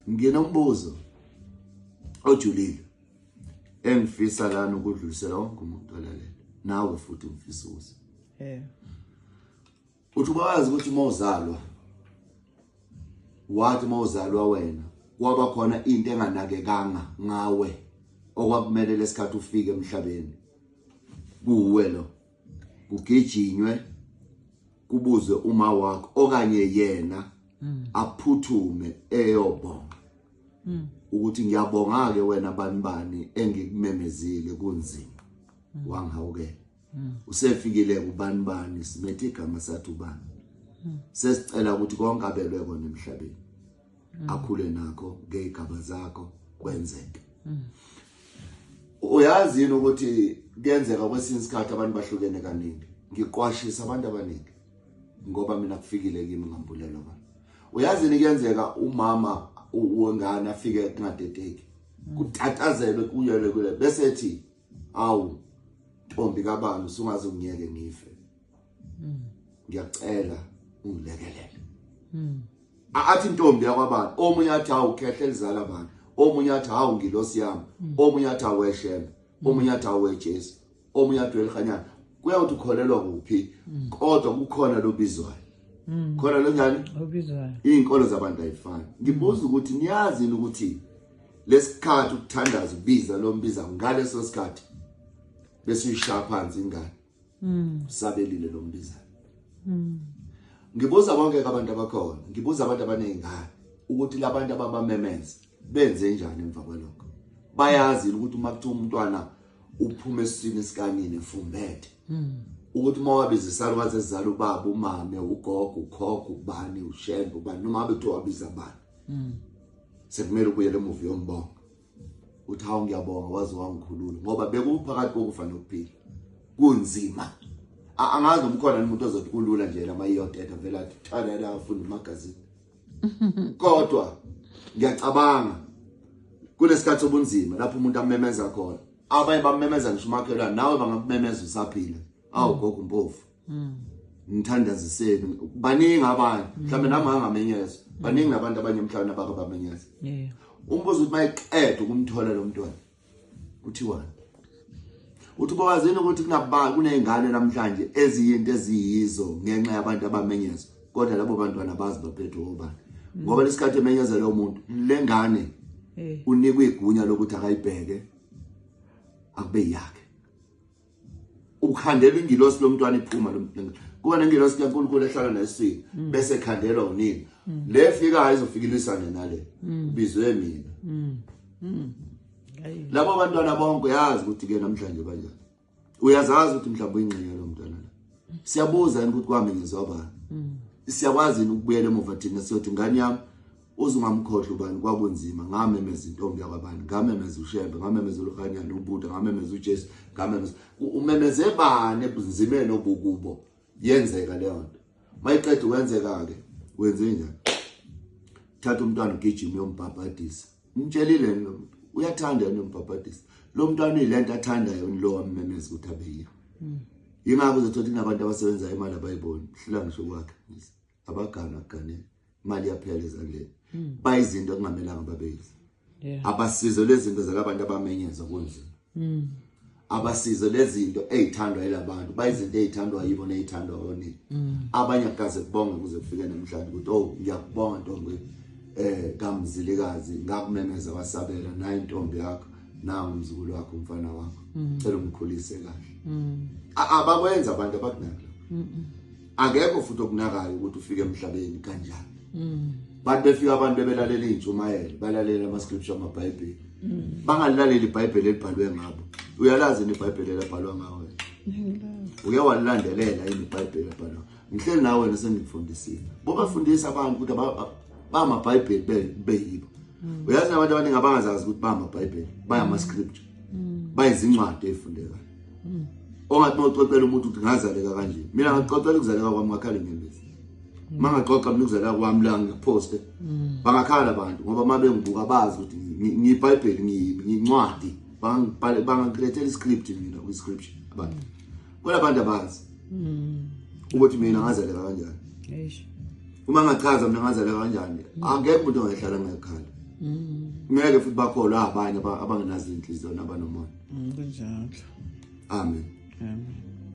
Nginombuzo ojulile engifisa lana ukudlulisela wonke umuntu olalela, nawe futhi ngifisa ukuze uthi ubawazi ukuthi uma uzalwa, wathi uma uzalwa wena kwaba khona into enganakekanga ngawe okwakumele lesikhathi ufike emhlabeni kuwe lo kugijinywe kubuzwe uma wakho okanye yena aphuthume eyobonga ukuthi ngiyabonga ke wena bani bani engikumemezile kunzima wangihawukela. Usefikile kubani bani, simethe igama sathi ubani, sesicela ukuthi konke abelwe kona emhlabeni akhule nakho ngezigaba zakho kwenzeke. Uyazi yini ukuthi kuyenzeka kwesinye isikhathi abantu bahlukene kaningi? Ngiqwashisa abantu abaningi ngoba mina kufikile kimi ngambulelwa abantu. Uyazi yini kuyenzeka umama wengane afike kungadedeki, kutatazelwe kuyelwe kule, bese ethi awu ntombi kabani usungaze ungiyeke ngife, ngiyacela ungilekelele. Athi intombi yakwabani, omunye athi hawu khehle lizala abantu, omunye athi hawu ngilosi yami, omunye athi hawu eshembe, omunye athi hawu eJesu, omunye athi welihanyana. Kuyawuthi ukholelwa kuphi, kodwa kukhona lobizwayo, khona lo njani obizwayo. Iy'nkolo zabantu ayifani. Ngibuza ukuthi niyazi yini ukuthi lesikhathi ukuthandaza ubiza lo mbiza ngaleso sikhathi bese uyishaya phansi ingane, usabelile lo mbizayo. Ngibuza bonke abantu abakhona, ngibuza abantu abaney'ngane ukuthi labantu ababamemeza benze njani emva kwalokho. Bayazi ukuthi uma kuthiwa umntwana uphuma esiswini esikanini efumbethe, ukuthi uma wabiza isalukazi esizala ubaba, umame, ugogo, ukhokho, ubani, ushembe, ubani, noma ngabe kuthiwa wabiza bani, sekumele ubuyele emuva uyombonga, uthi hawu ngiyabonga waze wangikhulula, ngoba bekuphakathi kokufa nokuphila, kunzima. Angazi noma ukhona umuntu ozothi kulula nje lama iyoteta vele athi thanda la afunda imagazini, kodwa ngiyacabanga kunesikhathi sobunzima lapho umuntu amemeza khona. Abanye bamemeza ngisho umakhelwane, nawe bangakumemeza usaphila, awu gogo mpofu ngithandaziseni. Baningi abanye mhlawumbe nami ngangamenyezwa, baningi nabantu abanye emhlabeni abake bamenyeza. Umbuzo ukuthi mayiqeda ukumthola lo mntwana kuthiwani? Uthi bawazini ukuthi kuney'ngane namhlanje eziyinto eziyizo ngenxa yabantu abamenyezwa, kodwa labo bantwana bazi baphethwe obani, ngoba lesikhathi emenyeza lo muntu lengane unikwe igunya lokuthi akayibheke akube yakhe. Ukhandela ingilosi lomntwana iphuma lo mntwana, kuba nengilosi kaNkulunkulu ehlala nesini, bese ekhandelwa unina le fikayo izofika ilwisane nale ubizwe mina. Labo bantwana bonke uyazi ukuthi ke namhlanje banjani, uyazazi ukuthi mhlawumbe uyingxenye lo mntwana la. Siyabuza yini ukuthi kwami ngizwa bani? Siyakwazi yini ukubuyela emuva thina siyothi ngane yami uze ungamkhohlwa ubani, kwakunzima, ngamemeza intombi yakwabani, ngamemeza uShembe, ngamemeza uLuhanyana uBuddha, ngamemeza uJesu, ngamemeza umemeze bani ebunzimeni obukubo. Yenzeka leyo nto, mayiqeda ukwenzeka-ke wenze njani? Thatha umntwana ugijima uyombhabhadisa. Umtshelile lo muntu uyathanda yena umbhabhadisa lo mntwana, uyilento athandayo lo wammemeza ukuthi abe yiyo. Yingakho uzothola ukuthi kunabantu abasebenzayo imali abayiboni, hlula ngisho kwakhe abagana kuganele, imali iyaphela ezandleni, bayizinto okungamelanga babeyizi. Abasizo lezinto zalabantu abamenyezwa kunzima, abasizo lezinto ezithandwa yilabantu, bayizinto ezithandwa yibo nezithandwa onini. Abanye akaze kubonge kuze kufike namhlanje ukuthi oh ngiyakubonga ntombi kaMzilikazi, ngakumemeza wasabela, nayi intombi yakho, nangu umzukulu wakho, umfana wakho, cela umkhulise kahle. Abakwenza abantu abakunaka, akekho futhi okunakayo ukuthi ufike emhlabeni kanjani. Bantu befika abantu bebelalela iy'ntshumayelo, balalela ama-scripture amaBhayibheli, bangalilaleli iBhayibheli elibhalwe ngabo. Uyalazi yini iBhayibheli elabhalwa ngawe? Uke walilandelela yini iBhayibheli elabhalwa? Ngihleli nawe wena sengikufundisile, bobafundisa abantu ukuthi bamabhayibheli beyibo. Uyazi abantu abaningi abangazazi ukuthi bamabhayibheli, bayama-scripture, bayizincwadi ey'fundekayo. Ongathi uma uxoxela umuntu ukuthi ngazaleka kanje, mina ngaxoxela ukuzaleka kwami ngakhala inyembezi. Uma ngaxoxa mina ukuzaleka kwami la ngiphoste, bangakhala abantu, ngoba uma bengibuka bazi ukuthi ngiyibhayibheli, ngiyincwadi, bangangilethela iscript mina kwi-scripture abantu. Kodwa abantu abazi ukuthi mina ngazaleka kanjani. Uma ngachaza mina ngazaleka kanjani, akekho umuntu ongahlala ngekhala. Ngeke futhi bakholwa abanye abangenazo inhliziyo nabanomona. Kunjalo. Amen. Amen.